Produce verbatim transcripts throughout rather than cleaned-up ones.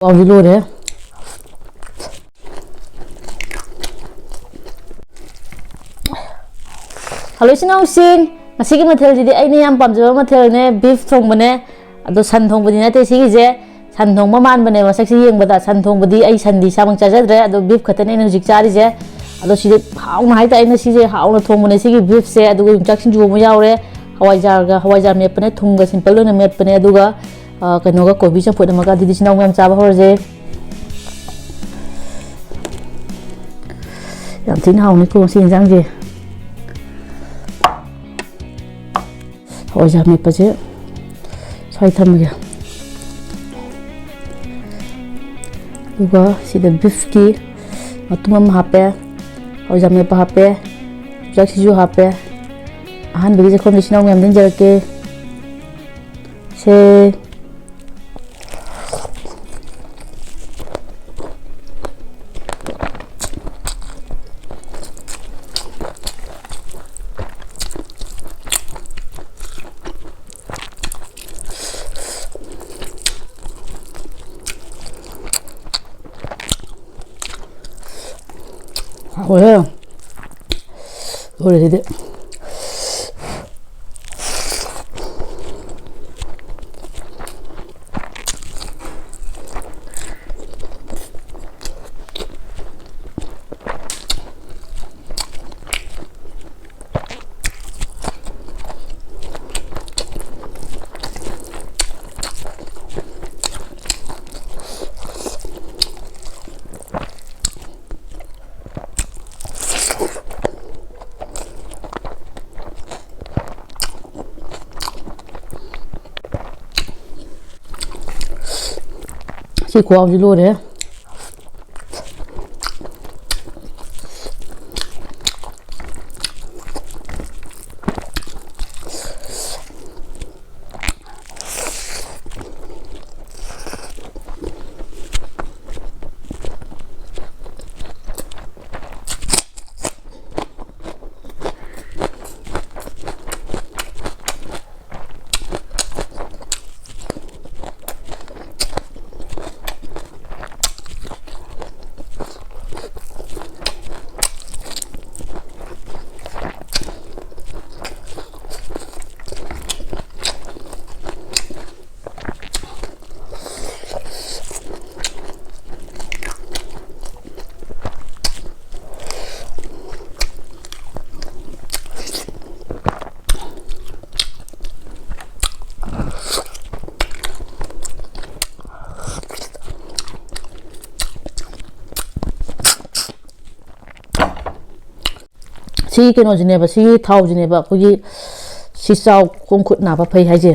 ꯄꯥꯎꯗꯤ ꯂꯣꯏꯔꯦ꯫ ꯍꯜꯂꯣ ꯏꯆꯤꯟ ꯏꯅꯥꯎꯁꯤꯡ, ꯉꯁꯤꯒꯤ ꯃꯊꯦꯜꯁꯤꯗꯤ ꯑꯩꯅ ꯌꯥꯝ ꯄꯥꯝꯖꯕ ꯃꯊꯦꯜꯅꯦ, ꯕꯤꯐ ꯊꯣꯡꯕꯅꯦ꯫ ꯑꯗꯣ ꯁꯟ ꯊꯣꯡꯕꯗꯤ ꯅꯠꯇꯦ ꯁꯤꯒꯤꯁꯦ, ꯁꯟ ꯊꯣꯡꯕ ꯃꯥꯟꯕꯅꯦ ꯃꯁꯛꯁꯦ ꯌꯦꯡꯕꯗ꯫ ꯁꯟ ꯊꯣꯡꯕꯗꯤ ꯑꯩ ꯁꯟꯗꯤ ꯏꯁꯥꯃꯛ ꯆꯥꯖꯗ꯭ꯔꯦ, ꯑꯗꯣ ꯕꯤꯐ ꯈꯛꯇꯅꯦ ꯑꯩꯅ ꯍꯧꯖꯤꯛ ꯆꯥꯔꯤꯁꯦ꯫ ꯑꯗꯣ ꯁꯤꯗꯤ ꯍꯥꯎꯅ ꯍꯥꯏꯇꯥꯔꯦ, ꯑꯩꯅ ꯁꯤꯁꯦ ꯍꯥꯎꯅ ꯊꯣꯡꯕꯅꯦ ꯁꯤꯒꯤ ꯕꯤꯐꯁꯦ꯫ ꯑꯗꯨꯒ ꯌꯣꯡꯆꯥꯛ ꯁꯤꯡꯖꯨ ꯑꯃ ꯌꯥꯎꯔꯦ, ꯍꯋꯥꯏꯖꯥꯔꯒ, ꯍꯋꯥꯏꯖꯥꯔ ꯃꯦꯠꯄꯅꯦ, ꯊꯨꯝꯒ ꯁꯤꯝꯄꯜ ꯑꯣꯏꯅ ꯃꯦꯠꯄꯅꯦ꯫ ꯑꯗꯨꯒ ꯑ, ꯀꯩꯅꯣꯒ ꯀꯣꯕꯤ ꯆꯝꯐꯨꯠ ꯑꯃꯒ꯫ ꯑꯗꯨꯗꯤ ꯏꯆꯤꯟ ꯏꯅꯥꯎ ꯃꯌꯥꯝ ꯆꯥꯕ ꯍꯧꯔꯁꯦ꯫ ꯌꯥꯝ ꯊꯤꯅ ꯍꯥꯎꯅꯤꯀꯣ ꯉꯁꯤ ꯌꯦꯟꯖꯥꯡꯁꯦ꯫ ꯍꯋꯥꯏꯖꯥꯔ ꯃꯦꯠꯄꯁꯦ ꯁ꯭ꯋꯥꯏ ꯊꯝꯃꯒꯦ꯫ ꯑꯗꯨꯒ ꯁꯤꯗ ꯕꯤꯐꯀꯤ ꯃꯇꯨꯝ ꯑꯃ ꯍꯥꯞꯄꯦ, ꯍꯋꯥꯏꯖꯥꯔ ꯃꯦꯠꯄ ꯍꯥꯞꯄꯦ, ꯌꯣꯡꯆꯥꯛ ꯁꯤꯡꯖꯨ ꯍꯥꯞꯄꯦ꯫ ꯑꯍꯥꯟꯕꯒꯤ ꯆꯥꯛꯈꯨꯝꯗ ꯏꯆꯤꯟ ꯏꯅꯥꯎ ꯃꯌꯥꯝꯗ ꯏꯟꯖꯔꯛꯀꯦ꯫ ꯁꯦ꯫ ꯍꯥꯎꯋꯦꯍꯦ꯫ ꯂꯣꯏꯔꯦ ꯁꯤꯗꯤ꯫ ꯁꯤ ꯈꯨꯍꯥꯎꯁꯤ ꯂꯣꯏꯔꯦ꯫ ꯁꯤ ꯀꯩꯅꯣꯁꯤꯅꯦꯕ, ꯁꯤꯒꯤ ꯊꯥꯎꯁꯤꯅꯦꯕ ꯑꯩꯈꯣꯏꯒꯤ ꯁꯤ ꯆꯥꯎ ꯈꯣꯡ ꯈꯨꯠ ꯅꯥꯕ ꯐꯩ ꯍꯥꯏꯁꯦ꯫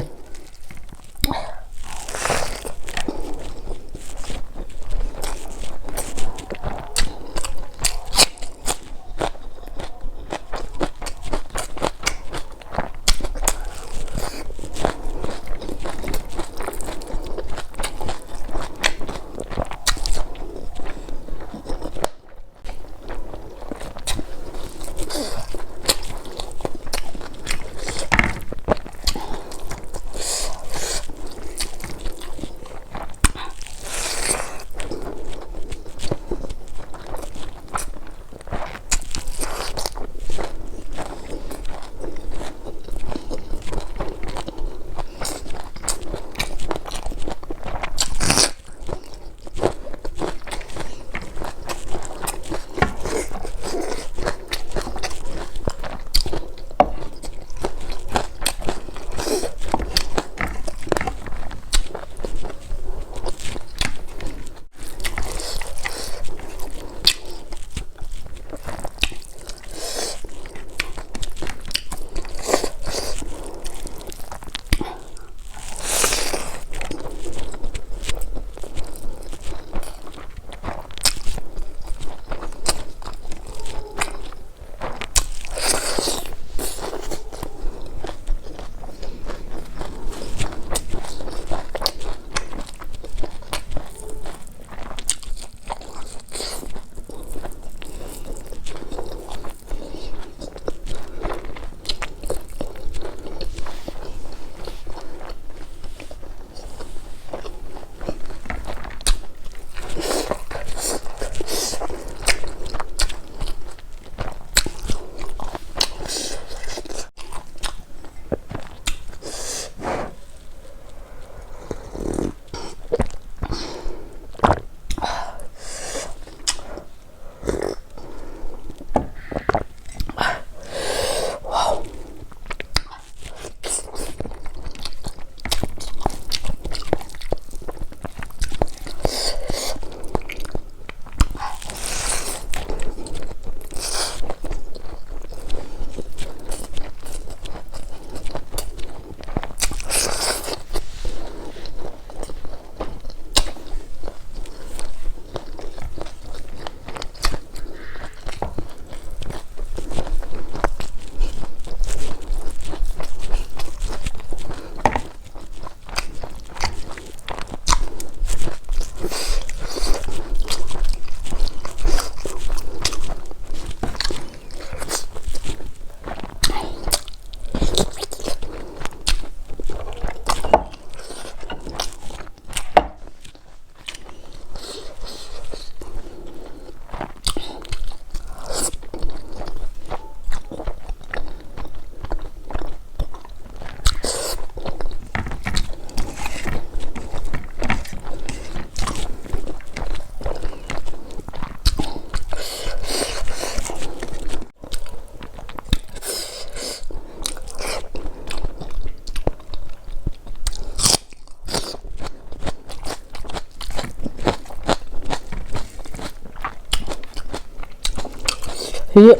ꯁꯤꯒꯤ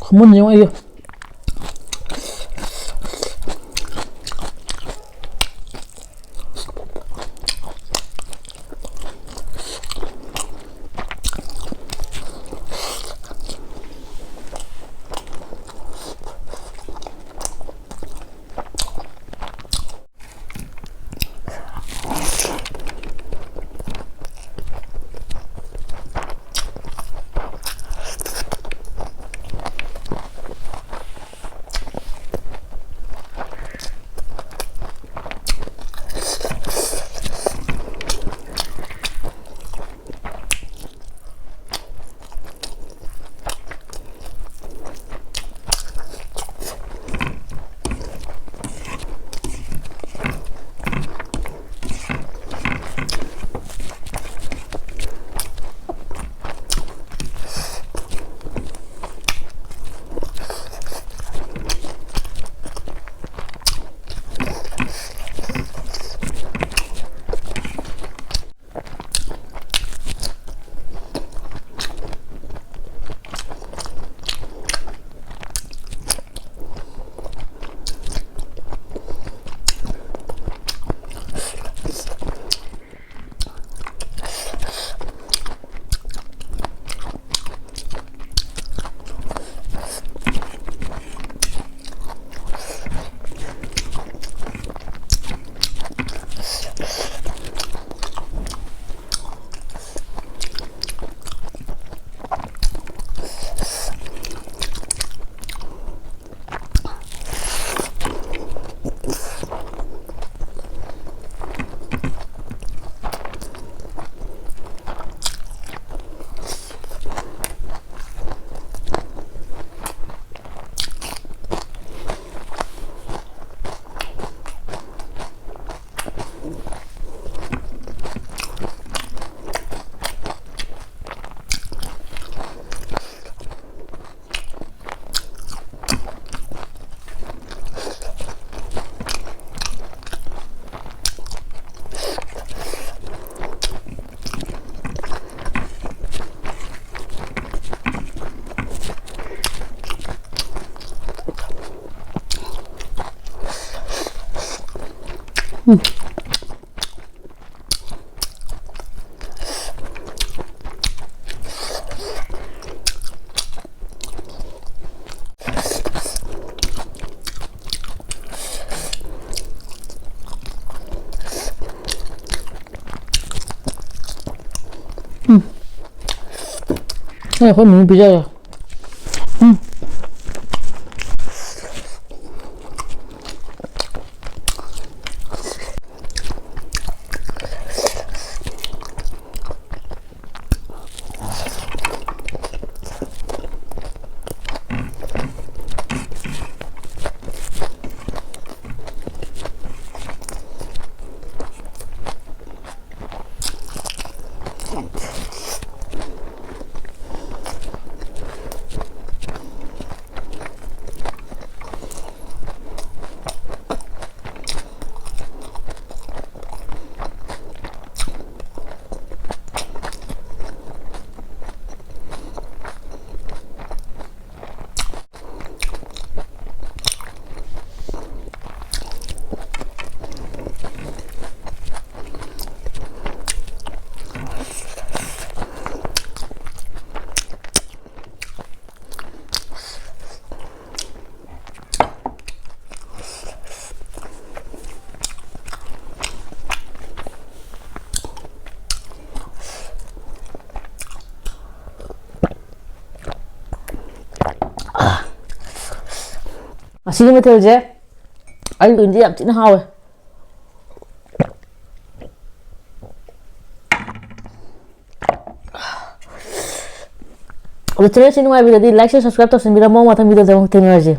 ꯈꯨꯃꯨꯟꯁꯤ ꯌꯦꯡꯉꯣ ꯑꯩꯒꯤ꯫ ꯎꯝ꯫ ꯑꯩ ꯑꯩꯈꯣꯏ ꯃꯃꯤ ꯄꯤꯖꯒꯦ꯫ ꯎꯝ꯫ ꯉꯁꯤꯒꯤ ꯃꯊꯦꯜꯁꯦ ꯑꯩꯒꯤ ꯑꯣꯏꯅꯗꯤ ꯌꯥꯝ ꯊꯤꯅ ꯍꯥꯎꯋꯦ꯫ ꯑꯗꯣ channelꯁꯤ ꯅꯨꯡꯉꯥꯏꯕꯤꯔꯗꯤ like, share, subscribe ꯇꯧꯁꯤꯟꯕꯤꯔꯝꯃꯣ꯫ ꯃꯊꯪ videoꯗ ꯑꯃꯨꯛ ꯊꯦꯡꯅꯔꯁꯤ꯫